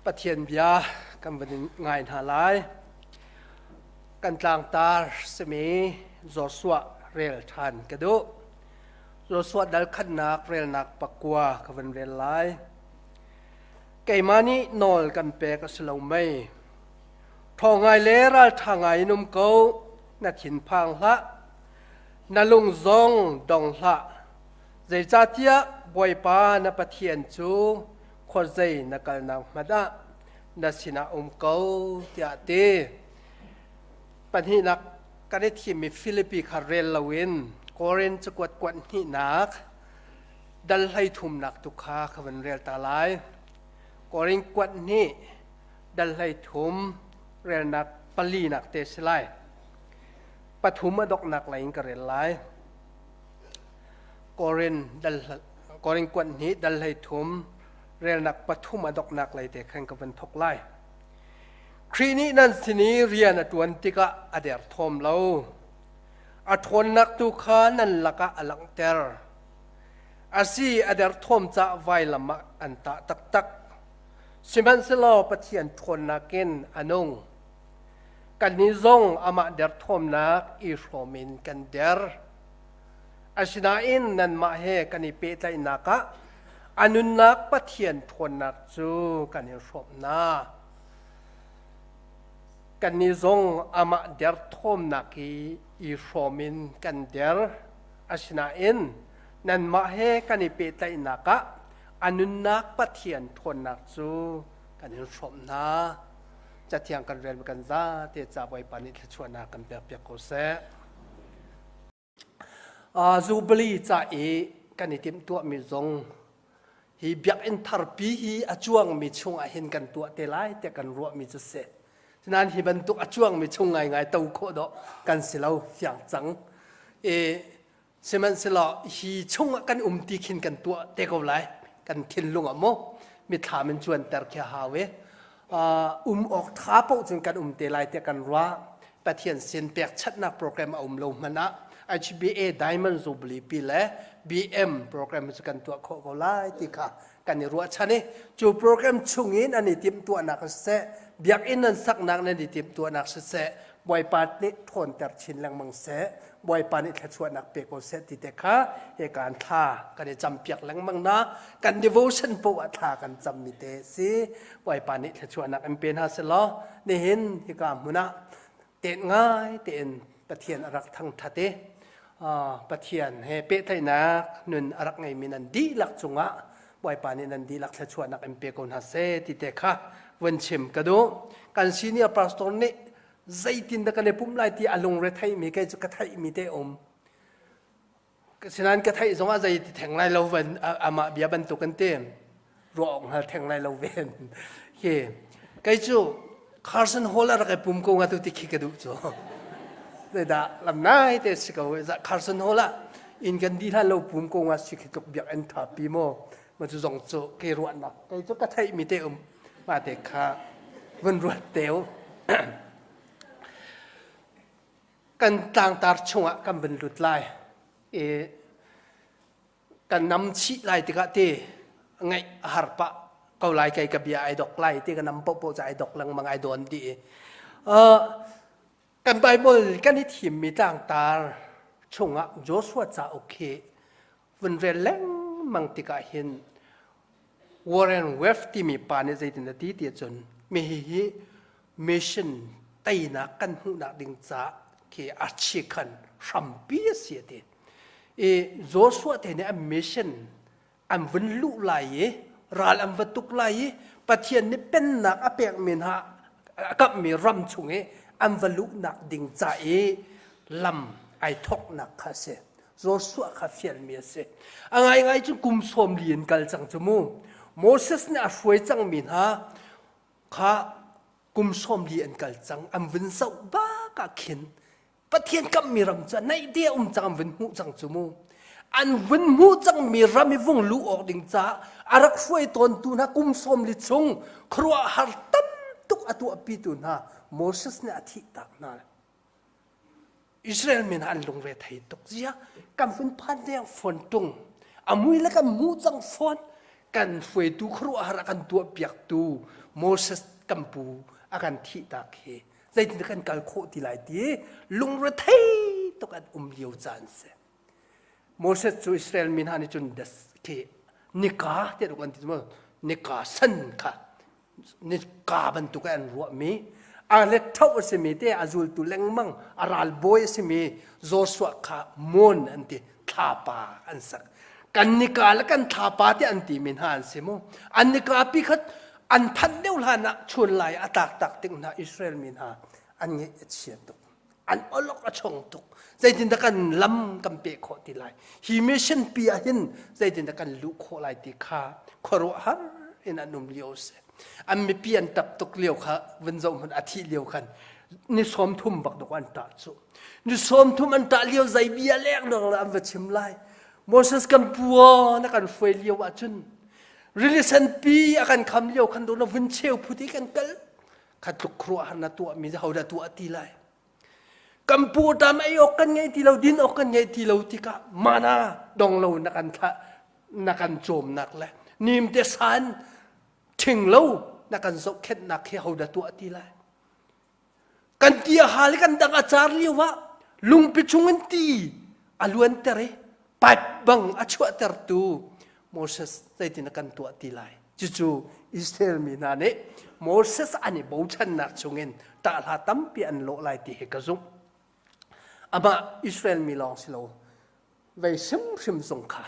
Pathian bia kan van in ngai hna lai. Kan tlangtar simi Joshua rel ṭhan ka duh. Joshua dal khatnak relnak pakua ka van rel lai. Keimah nih nawl kan pek a si lo mei? Ṭhawng ngai le ralṭha ngai in um ko, na thinphang hlah, na lung zong dong hlah. Zeicahtiah Bawipa na Pathian cu khuazei na kalnak hmanh ah na sinah um ko tiah a ti. Pahnihnak kan i thimmi Filipi kha rel loin Korin cakuat kuat hnihnak dal 33nak tu kha ka van rel ta lai. Korin kuat hnih dal 33 relnak palinak te si lai. Pathum a doknak lei in ka rel lai. Korin dal Korin kuat hnih dal 33 relnak pathum a doknak lei te khan ka van thok lai. Khrih nih nan sin i rian a ṭuan tikah a derthawm lo. A ṭhawnnak tu kha nan lakah a langhter. A si, a derthawm caah vailam ah an tah taktak. Sihmanhsehlaw Pathian ṭhawnnak in a nung. Kannih zong amah derthawmnak i hrawm in kan der. Asinain nanmah he kan i pehtlaihnak ah a nunnak Pathian ṭhawnnak cu kan in hrawmh hna. Kannih zong amah derthawmnak i i hrawm in kan der. Asinain nanmah he kan i pehtlaihnak ah a nunnak Pathian ṭhawnnak cu kan in hrawmh hna. Cathiang kan rel kan zate ca Bawipa nih thluachuahnak kan pekpiak ko seh. Jubilee ca i kan i timhtuahmi zong hi biakinn tharpi hi a cuangmi chungah hin kan tuah te lai tiah kan ruahmi cu si. Sinain hi bantuk a cuangmi chung ngaingai to khawh dawh kan si lo fiang cang. I sihmanhsehlaw hi chungah kan um ti khin kan tuah te ko lai. Kan thinlung ah maw mithlam in cuanter khi a hau i um awk tha paoh cun kan um te lai tiah kan ruah. Pathian sin pekchanhnak program a um lo hmanh ah HBA Diamond Jubilee pi le BM program cu kan tuah khawh ko lai ti kha kan i ruahchan i cu program chungin an i timhtuahnak siseh biakinn an saknak nan i timhtuahnak siseh Bawipa nih ṭhawnter chin lengmang seh Bawipa nih thluachuahnak pe ko seh ti te kha hika thla kan i campiak lengmang na kan devotion poah ah thla kan cammi te si Bawipa nih thluachuahnak in pe hna selaw nihin hika hmun ah tet ngai tein Pathian a rak thangṭhat i Pathian he pehtlaihnak nun a rak ngeimi nan dihlak cungah Bawipa nih nan dihlak thluachuahnak in pe ko hna seh ti te kha vun chim ka duh. Kan senior pastor nih zeitin dah kan i pumh lai ti a lungre theihmi kei cu ka theihmi te um. Sinain ka theih zongah zei ti theng lai lo van amah bia bantuk an ti. Ruah awk hngal theng lai lo ven. Hi kei cu Carson Hall a rak i pum ko nga tu ti khi ka duh cu. Zeidah lam nai te si ko Carson Hall ah inn kan di hlan lo pum ko nga si khi tluk biak an tha pi maw ma cu zong cu kei ruahnak kei cu ka theih mi te um ma te kha vun ruat teu kan tlangtar chungah kan vun lut lai i kan nam chih lai tikah te ngaih a har pah ko lai kei ka bia ai dok lai ti ka nam popo ca ai dok lengmang ai dawn di kan Bible kan i thimmi tlangtar chungah Joshua cauk hi vun rel lengmang tikah hin Warren Webb timi pa nih zeitin a ti ti ahcun mi hihi mission teinak kan hmuhnak ding ca khi a chikhan hrampi a si a ti. I Joshua te nih an mission an vun luh lai i ral an va tuk lai i Pathian nih pennak a pekmi hna a kamhmi ram chung i an va luhnak ding ca i lam ai thawknak kha a si. Joshua kha fialmi a si. A ngaingai cu kum 40 in kal cang cu mu. Moses nih a hruai cangmi hna kha kum 40 an kal cang. An vun zoh bak ah khin Pathian kamhmi ram cu naih te a um cang an vun hmuh cang cu mu. An vun hmuh cangmi ram i vung luh awk ding caah a rak hruai tawntu hna kum 40 chung khuaruahhar tam tuk a tuahpitu hna Moses nih a thihtak hna. Israel mi hna an lungre thei tuk zia kan vun phan deng fawn tung a mui le kan mu cang fawn. Kan hruaitu khuaruahhar a kan tuahpiaktu Moses kan pu a kan thihtak hi zeitin kan kal khawh ti lai ti lungrethei tuk an um lio caan si. Moses cu Israel mi hna nih cun khi nika tiah an ti mu nika san kha nika bantuk an ruahmi a let tho a simi te a zultu lengmang a ralbawi a simi Joshua kha mon an ti thlapa an sak kan nika le kan thlapa te an timi hna an si mu an nika pi khat an phanh deuh hlan ah chun lai a tak tak tik hna Israel mi hna an ngeih a chia tuk an olok a chong tuk zeitindah kan lam kan peh khawh ti lai hi mission pi ah hin zeitindah kan luh khawh lai ti kha khuaruahhar in an um lio si an mipi an tap tuk lio kha vun zoh hmanh a thih lio khan ni sawm thum bak dok an tah cu ni sawm thum an tah lio zei bia lek dong an va chim lai Moses kan pu na kan hruai lio ahcun rili senpi a kan kham lio khan do na vun cheu phuti kan kal kha tluk khuaruahhar na tuahmi hodah tuah ti lai kan pu tam ei awk kan ngei ti lo din awk kan ngei ti lo tikah mana dong lo na kan thlah na kan cawmnak le nimte san thing lo na kan zohkhenhnak hi hodah tuah ti lai kan ti a hal i kan dang a car lio ah lungpi chungin ti a luanter i pipe bang a chuahtertu Moses zeitin a kan tuah ti lai cucu Israel mi hna nih Moses an i bochannak chungin ṭahhla tampi an lawh lai ti hi ka zumh. Amah Israel mi lawng si lo, vei hrimhrim zong kha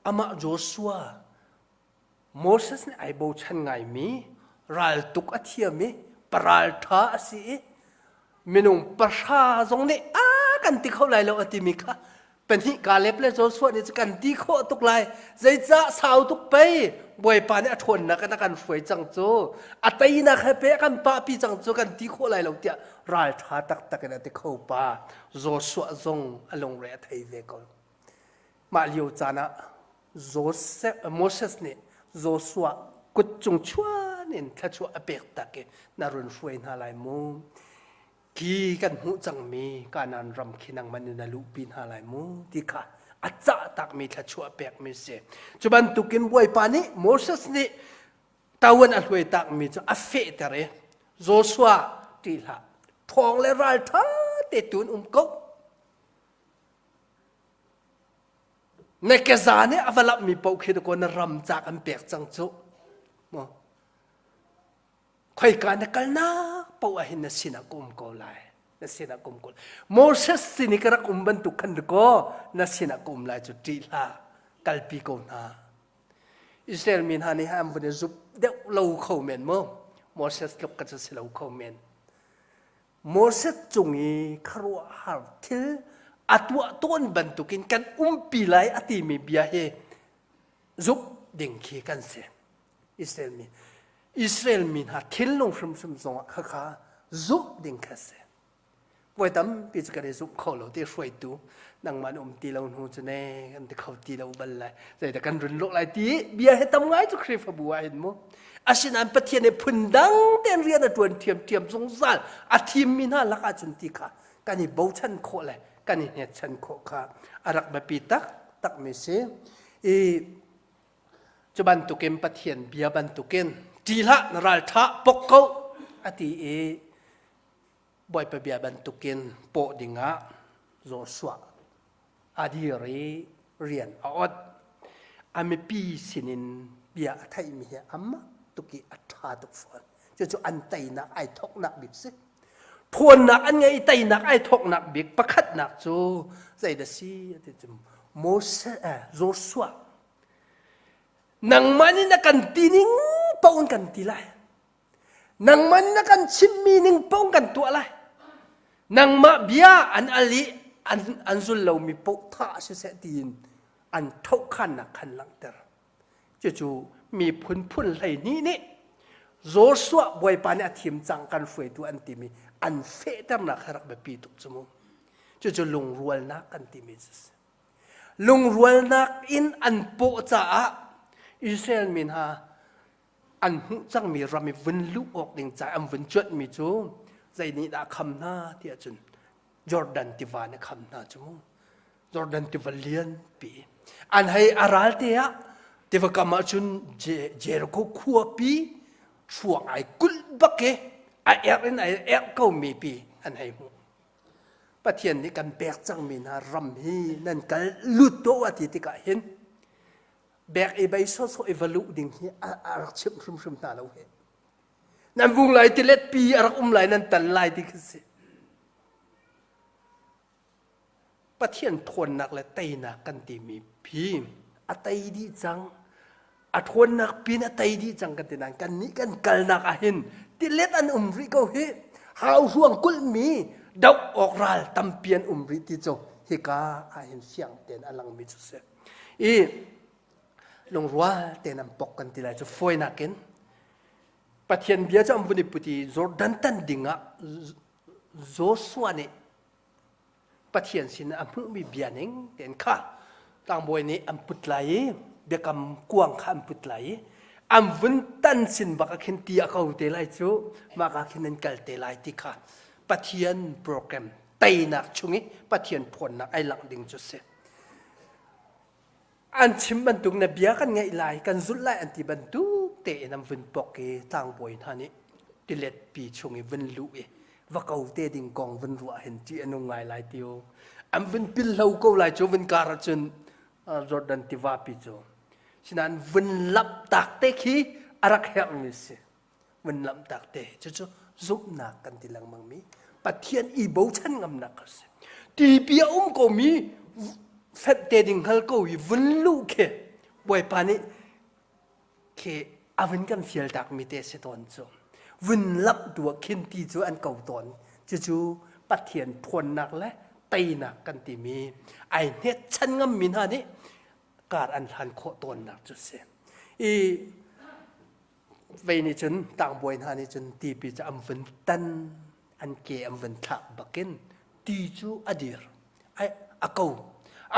amah Joshua Moses nih ai bochan ngaimi raltuk a thiam i paralṭha a si i minung pahra zong nih a kan ti kho lai lo a timi kha pahnih Kaleb le Joshua nih kan ti khawh tuk lai zeicah sau tuk pei Bawipa nih a ṭhawnnak in a kan hruai cang cu a teinak he pe a kan pahpi cang cu kan ti khawh lai lo tiah ralṭha taktak in a ti kho pa Joshua zong a lungre a thei ve ko mah lio caan ah Joseph, Moses nih Joshua kut cung chuan in thluachuah a pek tak i na run hruai hna lai mu. Khi kan hmuh cangmi Kanaan ram khi nangmah nih na luhpi hna lai mu ti kha a cah takmi thluachuah pekmi si. Cu bantukin Bawipa nih Moses nih tawan a hluai takmi cu a fehter i Joshua ṭih hlah ṭhawng le ralṭha te tun um ko Na keza nih a va lamhmi paoh khi dakaw na ram ca kan pek cang cu. Maw? Khoika na kalnak paoh ah hin na sinah ka um ko lai. Na sinah ka um ko lai. Moses sin i ka rak um bantuk khan dakaw na sinah ka um lai cu ṭih hlah. Kalpi ko hna. Israel mi hna nih an vun i zup deuh lo kho men mu. Moses tluk ka cu si lo kho men. Moses cung i khuaruahhar thil a tuah tawn bantukin kan umpi lai a timi bia hi zumh ding khi kan si. Israel mi Israel mi hna thinlung hrimhrim zongah khakha zumh ding kha si. Voi tampi cu kan i zumh kho lo ti hruaitu nangmah na um ti lo hnu cu ne kan ti kho ti lo bal lai zeidah kan run lawh lai ti bia he tam ngai cu Khrihfabu ah hin mu asinain Pathian nih phundang tein rian a ṭuan ṭhiamṭhiam zungzal a thimmi hna lakah cun ti kha kan i bochan khawh le kan i hnetchan khawh kha a rak biapi taktakmi si i cu bantukin Pathian bia bantukin ṭi hlah na ral ṭha pok ko a ti i Bawipa bia bantukin pawh dingah Joshua a dir i rian a ot. A mipi sinin bia a theihmi hi a mak tuk i a ṭha tuk fawn. Cucu an teinak ai thawknak bik si. Ṭhawnnak an ngei i teinak ai thawknak bik pakhatnak cu zeidah si ti cu Moses eh, Joshua nangmah nih na kan ti ning paoh in kan ti lai. Nangman na kan chimhmi ning paoh kan tuah lai. Nangmah bia an al i an, an zul lomi paoh thah siseh tiin an thohkhannak khan langhter. Cucu miphun phun 12 nih Joshua Bawipa nih a thim cang kan hruaitu an timi an fehternak hi rak biapi tuk cu mu. Cucu lungrualnak kan timi cu si. Lungrualnak in an pawh caah Israel mi hna an hmuh cangmi ram i vun luh awk ding ca an vun cuanhmi cu zei nih dah a kham hna ti ahcun Jordan tiva nih a kham hna cu mu Jordan tiva lianpi an hei a ral te ah. Tiva kam ahcun Jericho khuapi hruang ai kulh bak i a erh in ai erh ko mi pi an hei hmuh. Pathian nih kan pek cangmi hna ram hi nan kal lut tuah ti tikah hin bek i bei sawsawh i va luh ding hi a rak chimh hrimhrim hna lo hi. Nan vung lai tilet pi a rak um lai nan tan lai ti khi si. Pathian ṭhawnnak le teinak kan timi hi a tei dih cang. A ṭhawnnak pin a tei dih cang kan ti nain kannih kan kalnak ah hin tilet an um rih ko hi. Hauhruang kulhmi doh awk ral tampi an um rih ti cu hika ah hin fiang tein a langmi cu si. I lungrual tein an pok kan ti lai cu fawinak in Pathian bia cu an vun i put i Jordan tan dingah Joshua nih Pathian sin a hmuhmi bia ning tein kha tlangbawi nih an put lai i biakam kuang kha an put lai i an vun tan sin bak ah khin ti a ko te lai cu mah ka khin an kal te lai ti kha Pathian program teinak chung i Pathian ṭhawnnak ai langh ding cu si. An chim bantuk na bia kan ngaih lai, kan zulh lai an ti bantuk tein an vun pok i tlangbawi hna nih tilet pi chung i vun luh i va ko te ding kong vun ruah hin ṭih a nung ngai lai ti u. An vun pilhlo ko lai cu vun kar ahcun Jordan tiva pi cu. Sinain vun lamh tak te khi a rak herhmi si. Vun lamh tak te cucu zumhnak kan ti lengmang mi Pathian i bochan ngamnak a si. Tipi a um komi fenh te ding hngal ko i vun luh khi Bawipa nih khi a vun kan fial takmi te si tawn cu. Vun lamh tu ah khin ti cu an ko tawn. Cucu Pathian ṭhawnnak le teinak kan timi ai hnet chan ngammi hna nih kar an hlan khawh tawnnak cu si. I vei nih cun tlangbawi hna nih cun tipi cu an vun tan an ke an vun thlak bakin ti cu a dir a ko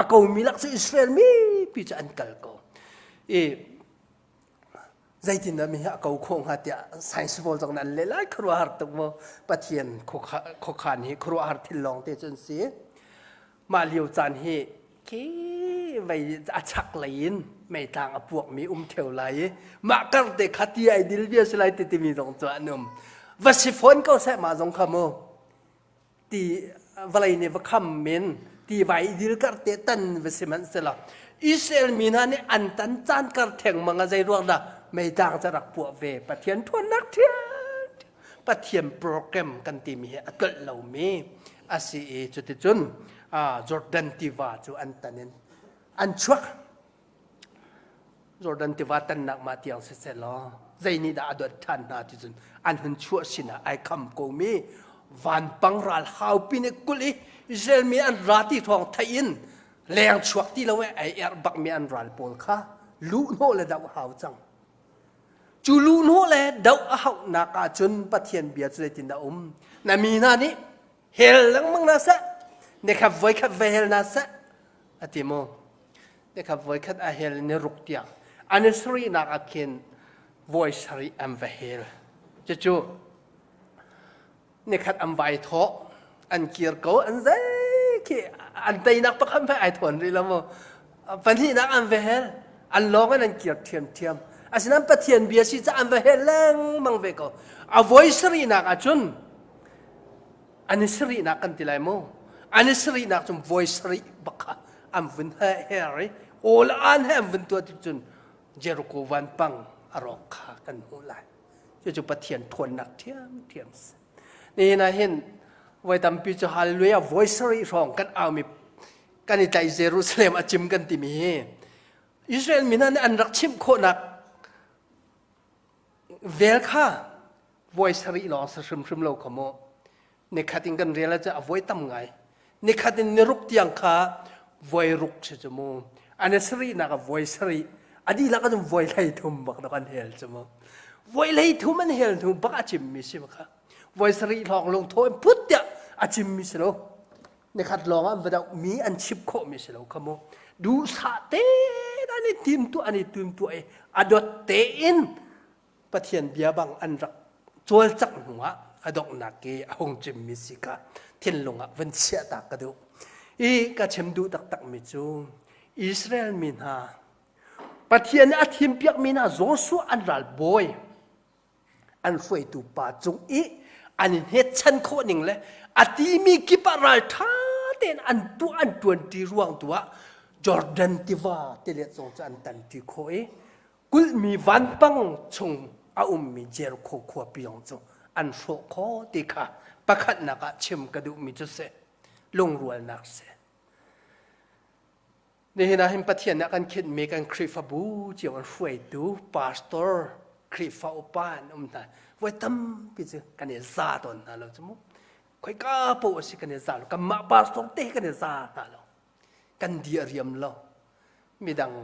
a komi lak cu Israel mipi cu an kal ko i zeitindah mi hi a ko khawh hnga tiah science pawl zong an leh lai khuaruahhar tuk mu Pathian khuakhan hi khuaruahhar thil lawng te cu an si Mah lio caan hi khi vei a chak lei in meitlang a puakmi um theo lai i mah kar te kha ti ai dil bia si lai ti timi zong cu an um. Va si fawn ko seh mah zong kha mu. Ti vawlei nih va kham min ti vai i dil kar te tan va si hmanh selaw Israel mi hna nih an tan caan kar theng mang a zei ruang dah meitlang cu rak puah ve Pathian ṭhawnnak ṭhiam Pathian program kan timi hi a tlolh lomi a si i cuticun Jordan tiva cu an tan in an chuak. Jordan tiva tannak mah tiang siseh law zei nih dah a dawt ṭhan hna ti cun an hun chuah sinah ai kham komi vanpang ral haupi nih kulh i Israel mi an ra ti thawng theih in leng chuak ti lo i ai erh bakmi an ral pawl kha luhhnawh le doh hau cang. Cu luhhnawh le doh a hauhnak ahcun Pathian bia cu zeitindah a um? Na mi hna nih hel lengmang hna seh, nikhat voikhat va hel hna seh, a ti maw? Nikhat voikhat a hel ni ruk tiang. An i sarihnak ah khin voi sarih an va hel. Cucu nikhat an vai thawh an kir ko an zei khi an teinak pakhat hmanh ai thawn rih lo mu pahnihnak an va hel an lawng in an kir ṭhiamṭhiam asinain Pathian bia si ca an va hel lengmang ve ko a voi sarihnak ahcun an i sarihnak kan ti lai mu an i sarihnak cun voi sarih bak kha an vun her i awl an he an vun tuah ti cun Jericho vanpang a rawk kha kan hmuh lai Cucu Pathian ṭhawnnak ṭhiamṭhiam si. Nihin ah hin voi tampi cu hallelujah voi sarih hrawng kan aumi kan i tlaih Jerusalem a cim kan timi hi Israel mi hna nih an rak chimh khawhnak vel kha voi sarih lawng si hrimhrim lo kha mu. Nikhat in kan rel ahcun a voi tam ngai. Nikhat in niruk tiang kha voi ruk si cu mu. An i sarihnak ah voi sarih, a dihlak ahcun voi 30 bak dok an hel cu mu. Voi 30 an hel hnu bak a cimmi si kha. Voi sarih lawng lungtho in put tiah a cimmi si lo. Nikhat lawng ah an va doh mi an chip khawhmi si lo kha mu. Duhsah tein an i timtuah an i timtuah i a dot tein Pathian bia bang an rak cawlcangh hnuah a donghnak i a hung cimmi si kha thinlung ah van chiah ta ka duh. I ka chim duh taktakmi cu Israel mi hna. Pathian nih a thimpiakmi hna Joshua an ralbawi an hruaitu pa cung i an i hnetchan khawh ning le a timi kip ah ralṭha tein an tuah an ṭuanṭi ruang tu ah Jordan tiva tilet zong cu an tanṭi khawh i kulhmi vanpang chung a ummi Jericho khuapi zong cu an hrawh khawh ti kha pakhatnak ah chim ka duhmi cu si lungrualnak si. Nihin ah hin Pathian nih a kan khinhmi kan Khrihfabu cio an hruaitu pastor, Khrihfa upa an um hna. Voi tampi cu kan i za tawn hna lo cu mu. Khoika paoh a si kan i za lo. Kanmah pastor te kan i za hna lo. Kan di a riam lo. Midang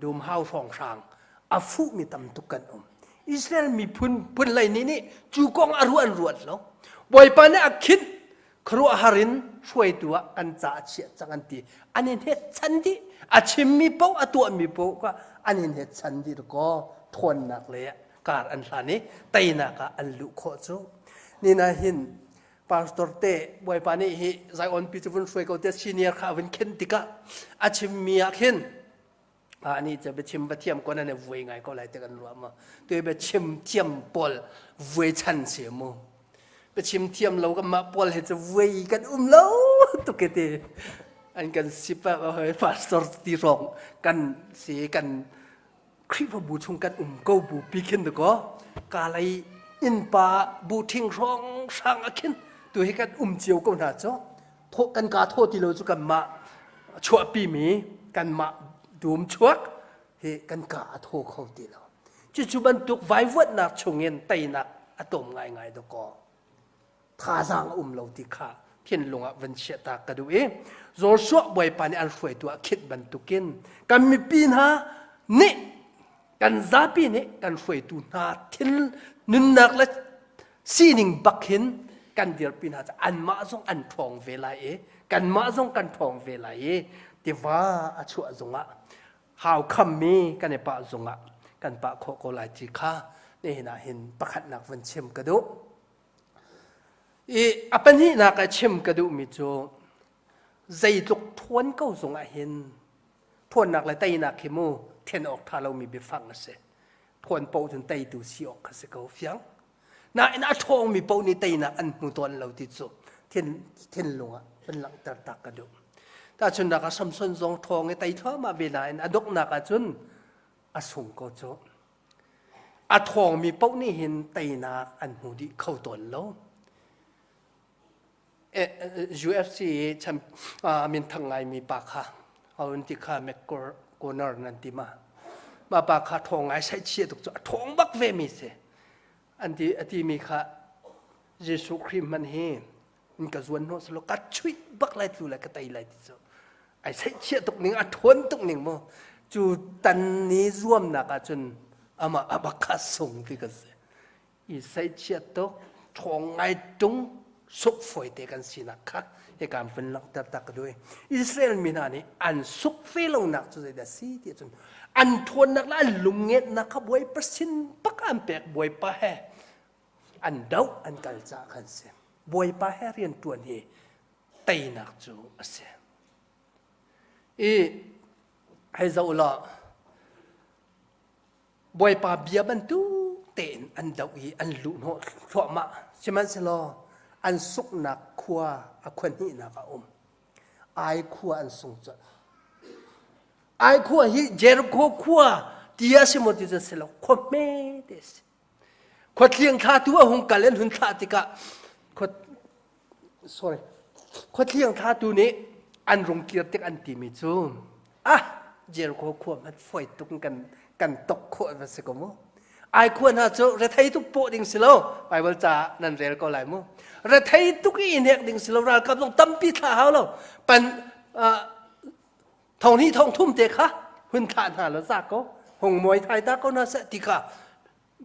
dumhau hrawnghrang a fuhmi tam tuk kan um. Israel miphun phun lei nih nih cu kong a ruah an ruat lo. Bawipa nih a khinh khuaruahhar in hruaitu ah kan ca a chiah cang an ti. An i hnet chan dih. A chimmi paoh a tuahmi paoh kha an i hnet chan dih kaw thawnnak le kar an hlan i teinak ah an luh khawh cu. Nina hin pastor te Bawipa nih hi Zion pi cu vun hruai ko te senior kha a vun khen tikah a chimmi ah khin ani cu biachim va thiam ko nan i vuai ngai ko lai te kan ruah ma tu biachim thiam pawl vuai chan si mu biachim thiam lo kan mah pawl he cu vuai kan um lo tuk ti an kan sip hoi pastor ti rong kan si kan Khrihfabu chung kan um ko bu pi khin ko kalei innpa bu ṭhing hrawng hrang a khin tu hi kan um cio ko hna cu thaw kan ka thaw ti lo cu kanmah chuahpi mi kanmah dum chuak hi kan ka a thaw kho ti lo cucu bantuk vaivuanhnak chungin teinak a tom ngaingai dakaw thazaang a um lo ti kha thinlung ah van chiah ta ka duh i Joshua Bawipa nih an hruaitu ah khit bantukin kan mipi hna nih kan zapi nih kan hruaitu hna thil nunnak le sining bak hin kan dirpi hna cu anmah zong an ṭhawng ve lai i kanmah zong kan ṭhawng ve lai i tiva a chuah zongah hau khammi kan i pah zongah kan pah khawh ko lai ti kha nihin ah hin pakhatnak van chim ka duh. I a pahnihnak ah chim ka duhmi cu zeitluk ṭhawn ko zongah hin ṭhawnnak le teinak hi mu ṭhen awk ṭha lomi biafang a si. Ṭhawn paoh cun teitu si awk kha si ko fiang. Nain a ṭhawngmi paoh nih teinak an hmu tawn lo ti cu thin, thinlung ah van langhter tak ka duh. Tahchunhnak ah Samson zong ṭhawng i tei thluahmah ve nain a donghnak ah cun a sung ko cu. A ṭhawngmi paoh nih hin teinak an hmu dih kho tawn lo. UFC i minthang ngaimi pa kha an ti kha McConnor nan ti ma. Mah pa kha ṭhawng ngai saihchia tuk cu a ṭhawng bak ve mi si. An ti a timi kha Jesuh Khrih hmanh hi in ka zuan hnawh selaw ka chuih bak lai tlu lai ka tei lai ti cu ai saihchiah tuk ning a ṭhawn tuk ning mu cu tan ni zuamnak ah cun amah a bak kha sung ti kan si i saihchiah tuk ṭhawng ngai ṭung suk fawi te kan sinak kha hika vun langhter ta ka duh i Israel mi hna nih an suk fe lonak cu zeidah si ti cun an ṭhawnnak le an lungngetnak kha Bawipa sin bak an pek Bawipa he an doh an kal caah khan si Bawipa he rian ṭuan hi teinak cu a si i hei zoh law Bawipa bia bantuk tein an doh i an luh hnawh thluahmah sihmanhsehlaw an sunghnak khua a khua hnihnak a um ai khua an sung colh ai khua hi Jericho khua ti a si maw ti cu si lo khua hme te a si Khuatliang thlatu a hung kal in hun thlah tikah khua sorry khuatliang thlatu nih an rung kir tik an timi cu ah Jericho khua hmanh fawi tuk in kan kan tok khawh va si ko mu ai khua hna cu rethei tuk pawh ding si lo Bible ca nan rel ko lai mu rethei tuk i hnek ding si lo ralkap zong tampi thlah hau lo pan thong hnih thong thum te kha hun thlah hna la za ko hung muai thai ta ko hna seh ti kha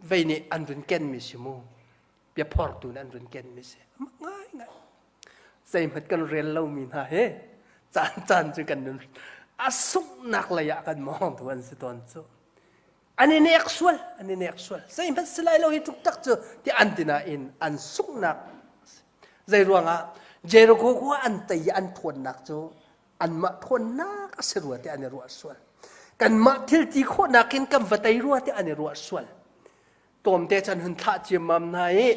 vei nih an vun kenmi si mu biaphortu nih an vun kenmi si ngai ngai zeihmanh kan rel lomi hna he caan caan cu kan nun a sunghnak lei ah kan mawng tu an si tawn cu an i nek sual an i nek sual zeihmanh si lai lo hi tuk tak cu ti an ti nain an sunghnak zei ruangah Jericho khua an tei i an ṭhawnnak cu anmah ṭhawnnak a si rua ti an i ruah sual. Kanmah thil ti khawhnak in kan va tei rua tiah an i ruah sual. Tlawmte chan hun thlah ciammam hna i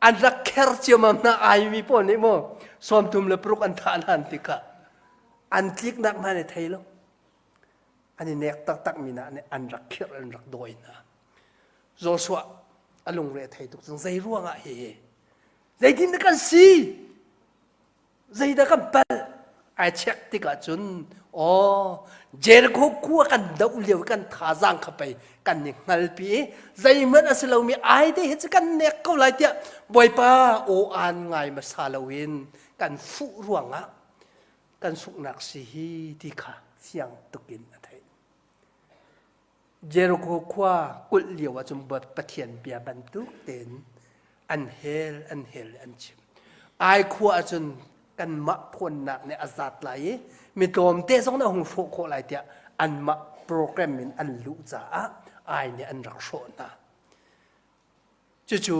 an rak kher ciammam hna ai mi pawl nih maw 36 an thah hna tikah an tliknak hna nih thei lo. An i nek taktak mi hna nih an rak khirh an rak dawi hna. Joshua a lungre a thei tuk cang zei ruangah hi hi zeitin dah kan si zeidah kan palh ai check tikah cun aw Jericho khua kan doh lio kan thazaang kha pei kan i hngalpi i zeihmanh a si lomi ai te hi cu kan nek ko lai tiah Bawipa aw aan ngai hmasa loin kan fuh ruangah kan sunghnak si hi ti kha fiang tukin a theih. Jericho khua kulh lio ahcun Pathian bia bantuk tein an hel an hel an chim. Ai khua ahcun kanmah ṭhawnnak nih a zat lai i mi tlawmte zong na hung hrawh khawh lai tiah anmah program in an luh caah ai nih an rak hrawh hna. Cucu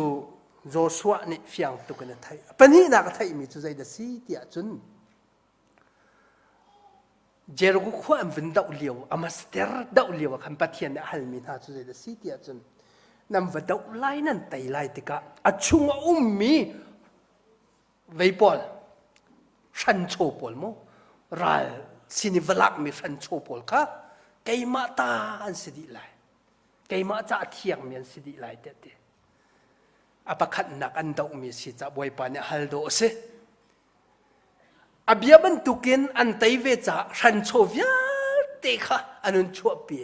Joshua nih fiang tuk in a theih. Pahnihnak a theihmi cu zeidah si tiah cun Jericho khua an vun doh lio, a master doh lio ah khan Pathian nih a halmi hna cu zeidah a si ti ahcun nan va doh lai nan tei lai tikah a chung a ummi vei pawl hranchaw pawl mu ral sin i va lakmi hranchaw pawl kha keimah ta an si dih lai keimah ca a thiangmi an si dih lai tiah ti a pakhatnak an dohmi si ca Bawipa nih hal dawh a si A bia bantukin an tei ve caah hranchaw vialte kha an hun chuahpi.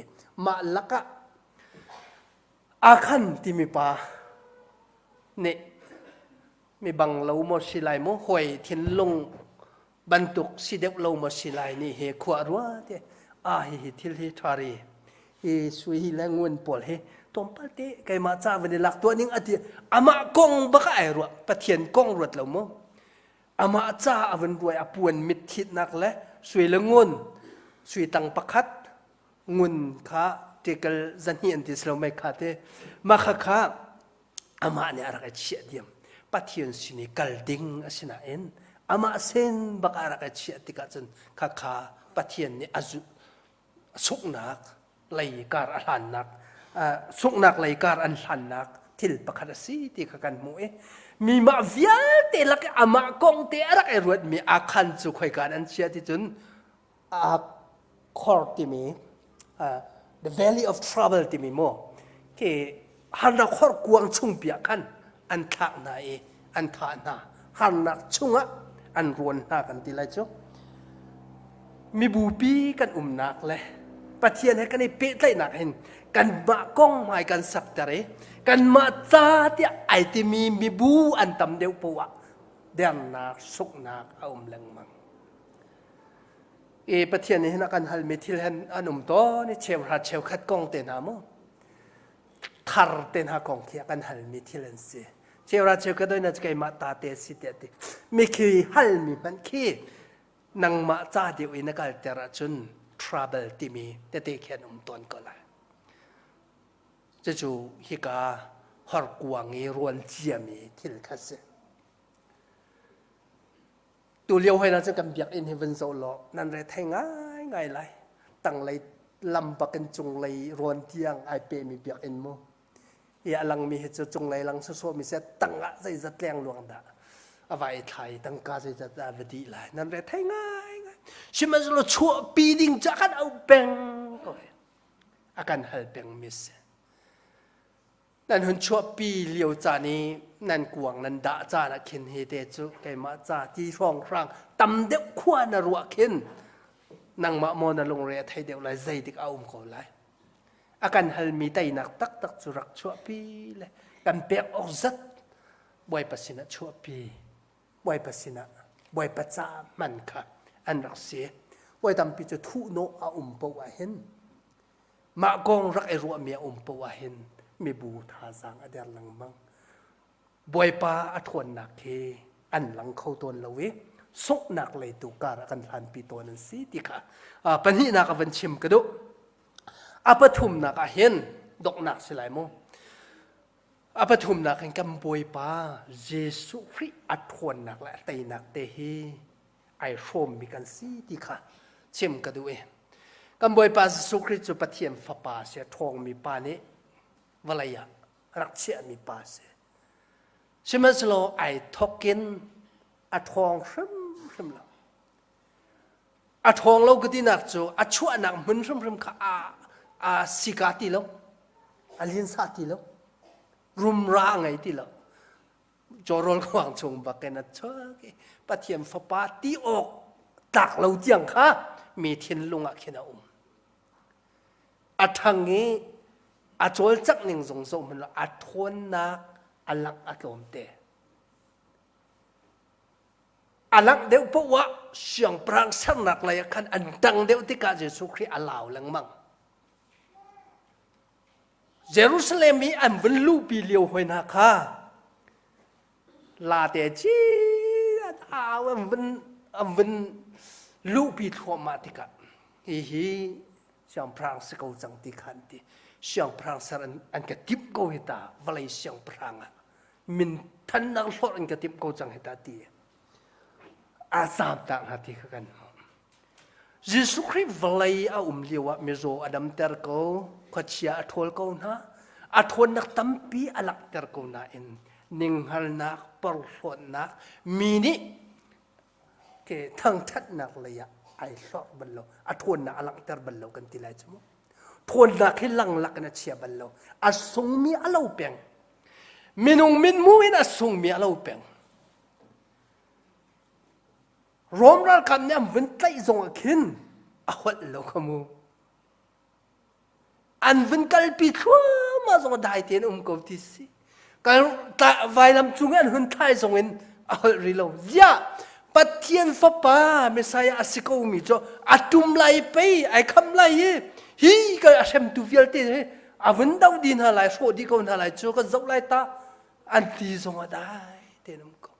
Mah lakah Akhan timi pa nih mi bang lo maw si lai maw hawi thinlung bantuk si deuh lo maw si lai nih he khua rua te a hi hi thil hi ṭhari hi sui hi le ngun pawl hi tlawmpal te keimah ca van i lak tuah ning ati amah kong bak ai ruah Pathian kong ruat lo maw Amah ca a vun ruai a puan mit thitnak le sui le ngun sui tang pakhat ngun kha tekel zahnih an ti si lo mei kha te mah kha kha amah nih a rak i chiah diam Pathian sin i kal ding a si nain amah sin bak a rak i chiah tikah cun kha kha Pathian nih a sunghnak lei kar a hlannak sunghnak lei kar an hlannak thil pakhat a si ti kha kan hmuh i mi mah vialte lak i amah kong te a rak i ruatmi akhan cu khoika an chia ti cun a khor timi the valley of trouble timi mu khi harnak khor kuang chung piah khan an thlak hna i an thah hna harnak chungah an ruan hna kan ti lai cu mibupi kan umnak le Pathian he kan i pehtlaihnak hin kanmah kong hmai kan sakter i kanmah ca tiah ai timi mibu an tam deuh poah dernak suknak a um lengmang e Pathian nih hin a kan halmi thil hen an um tawn i cheuhra cheukhat kong te hna mu thar te hna kong khi a kan halmi thil an si cheura cheukhat oi na keimah ta te si tiah ti mikhi halmi hmanh khi nangmah ca deuh in na kalter ahcun trouble timi tete khi an um tawn ko lai cucu hika horkuang i ruan ciami thil kha si Tu lio hoi na cu kan biakinn hi vun zoh law nan re thei ngaingai lai. Tanglei lam bakin cunglei rawn tiang ai pehmi biakinn mu. I a langmi hi cu cunglei lang sawsawh mi se tang ah zeizat leng luang dah a vai thlai tangka zeizat dah va dih lai. Nan re thei ngaingai. Sihmanhsehlaw chuahpi ding ca kan auh peng ko. A kan hal peng mi si. Nan hun chuahpi lio caan i nan kuang nan dah caan ah khin hi te cu keimah ca ti hrawnghrang tam deuh khua na ruah khin nangmah maw na lungre a thei deuh lai zeidik a um ko lai. A kan halmi teinak taktak cu rak chuahpi le kan pek awk zat Bawipa sinah chuahpi Bawipa sinah Bawipa ca hman kha an rak si. Bawi tampi cu thuhnawh a um paoh ah hin Mah kong rak i ruahmi a um paoh ahhin mibu thazaang a der lengmang. Bawipa a ṭhawnnak khi an lang kho tawn lo i sunghnak lei tu kar ah kan hlanpi tawn an si ti kha pahnihnak a van chim ka duh. A pathumnak ah hin donghnak si lai mu. A pathumnak in kan Bawipa Jesuh Khrih a ṭhawnnak le a teinak te hi ai hrawmmi kan si ti kha chim ka duh i. Kan Bawipa Jesuh Khrih cu Pathian Fapa a si, a ṭhawngmi pa nih vawlei ah rak chiahmi pa a si. Sihmanhsehlaw ai thawk in a ṭhawng hrimhrim lo. A ṭhawng lo ka tinak cu a chuahnak hmun hrimhrim kha a, a sika ti lo, a linsa ti lo, rumra a ngei ti lo. Cawrawl kuang chung bakin a chuak i Pathian Fapa ti awk tlak lo tiang kha mi thinlung ah khin a um. A ṭhang i a cawlcangh ning zong zoh hmanh law a ṭhawnnak a langh a tlawmte. A langh deuh paoh ah siangpahrang sernak lei ah khan an ṭang deuh tikah Jesuh Khrih a lau lengmang. Jerusalem i an vun luhpi lio hoi hna kha late ci an au an vun an vun luhpi thluahmah tikah hihi siangpahrang si ko cang ti kha an ti. Siangpahrang ser an, an ka timh ko hi ta vawlei siangpahrang ah min thannak hlorh an ka timh ko cang hi ta ti a zaam tak hna ti kha kan hmuh. Jesuh Khrih vawlei a um lio ah mizaw a damter ko, khuachia a ṭhawl ko hna, a ṭhawnnak tampi a langhter ko nain ninghngalnak, porhlawtnak, mi nih ke thangṭhatnak lei ah ai hlorh bal lo, a ṭhawnnak a langhter bal lo kan ti lai cu mu. Ṭhawnnak hi langlak in a chia bal lo, a sungmi a lo peng. Minung mithmuh in a sungmi a lo peng. Rom ralkap nih an vun tlaih zong ah khin a holh lo kha mu. An vun kalpi thluahmah zong dai tein um ko ti si. Vailam cung i an hun thlai zong in a holh rih lo. Ziah Pathian fapa Messiah a si ko mi cu a tum lai pei ai kham lai i hi ka a hremtu vialte hi a vun do dih hna lai hrawh dih ko hna lai cu kan zoh lai ta an ti zong ah dai tein um ko.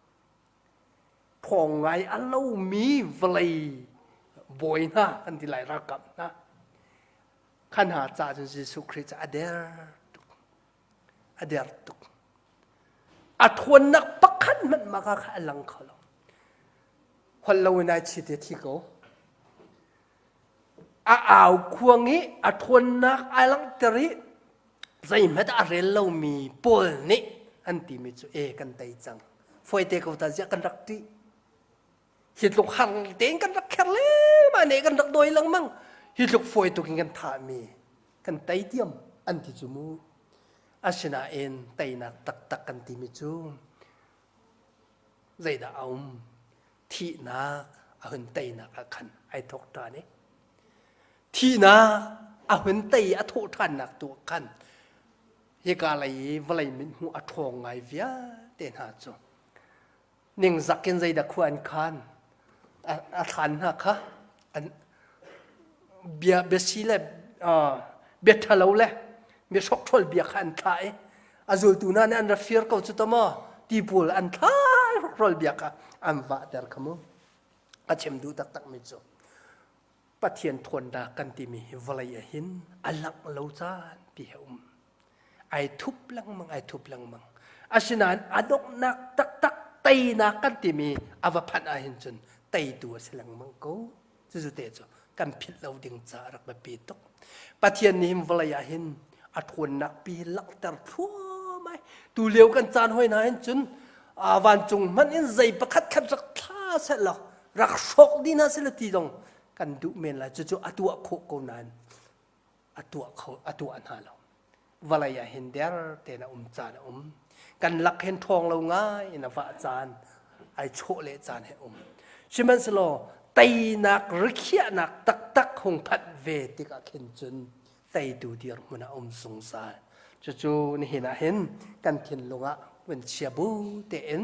Thawng ngai a lomi vawlei bawi hna an ti lai ralkap hna kha hna ca cun Jesuh Khrih cu a der tuk a der tuk a ṭhawnnak pakhat hmanh mah kha a lang kho lo holh lo in ai chit i thi ko a au khuang i a ṭhawnnak ai langhter i zeihmanh a rel lomi Paul nih an timi cu e kan tei cang foite ko ta ziah kan rak ṭih hi tluk har tein kan rak kher le mah ne kan rak dawi lengmang hi tluk fawi tuk in kan thahmi kan tei diam an ti cu mu asinain teinak taktak kan timi cu zeidah a um Thihnak a hun teinak ah khan ai thawk ṭhan i thihnak a hun tei a thawh ṭhannak tu ah khan hika lei i vawlei mithmuh a ṭhawng ngai vialte hna cu ningzak in zeidah khua an khan a thlan hna kha an bia biasi le bia ṭhalo le bia hrokhrol bia kha an thlah i a zultu hna nih an ra fir ko cu ta maw ti pawl an thlah hrokhrol bia kha an vahter kha mu a chim duh taktakmi cu Pathian ṭhawnnak kan timi hi vawlei ah hin a langh lo caan pi he um ai thup lengmang ai thup lengmang asinain a donghnak taktak teinak kan timi a va phanh ahhin cun teitu a si lengmang ko cucu te cu kan philh lo ding caah rak biapi tuk Pathian nih hin vawlei ah hin a ṭhawnnak pi langhter thluahmah tu lio kan caan hoi hna hin cun vancung hmanh in zei pakhat khat rak thla seh law rak hrawk dih hna seh ti zong kan duh men lai cucu a tuah khawh ko nain a tuah kho a tuah hna lo vawlei ah hin der tein a um caan a um kan lak hin ṭhawng lo ngai in a vah caan ai chawh le caan he um sihmanhsehlaw teinak rikhiahnak taktak hung phanh ve tikah khin cun teitu dirhmun ah um zungzal cucu nihin ah hin kan thinlung ah vun chia bu tein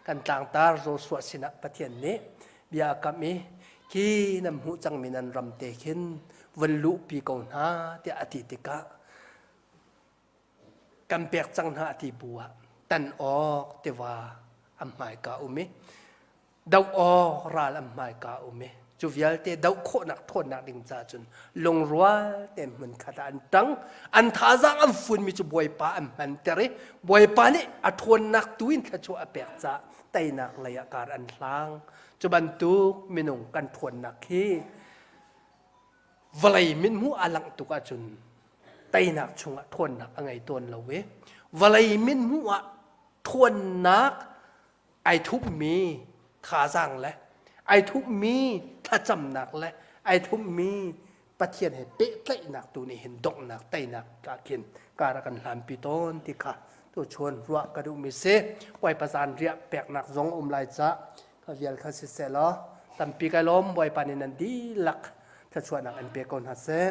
kan tlangtar Joshua sinah Pathian nih bia a kamh i khi nan hmuh cangmi nan ram te khin vun luhpi ko hna tiah a ti tikah kan pek cang hna a ti bu ah tan awk tiva an hmaika um i doh awk ral an hmaika um i cu vialte doh khawhnak ṭhawnnak ding ca cun lungrual tein hmunkhat ah an ṭang an thazaang an funmi cu Bawipa an hmanter i Bawipa nih a ṭhawnnak tu in thluachuah a pek caah teinak lei ah kar an hlang cu bantuk minung kan ṭhawnnak hi. Vawlei mithmuh a langh tuk ahcun teinak chungah ṭhawnnak a ngei tawn lo i vawlei mithmuh ah ṭhawnnak ai thupmi thazaang le ai thupmi thlacamnak le ai thupmi Pathian he pehtlaihnak tu nih hin donghnak teinak ah khin kar a kan hlanpi tawn ti kha tuchun ruah ka duhmi si. Bawipa zan riah peknak zong um lai ca ka vial kha siseh law tampi kai lawm. Bawipa nih nan dihlak thluachuahnak in pe ko hna seh.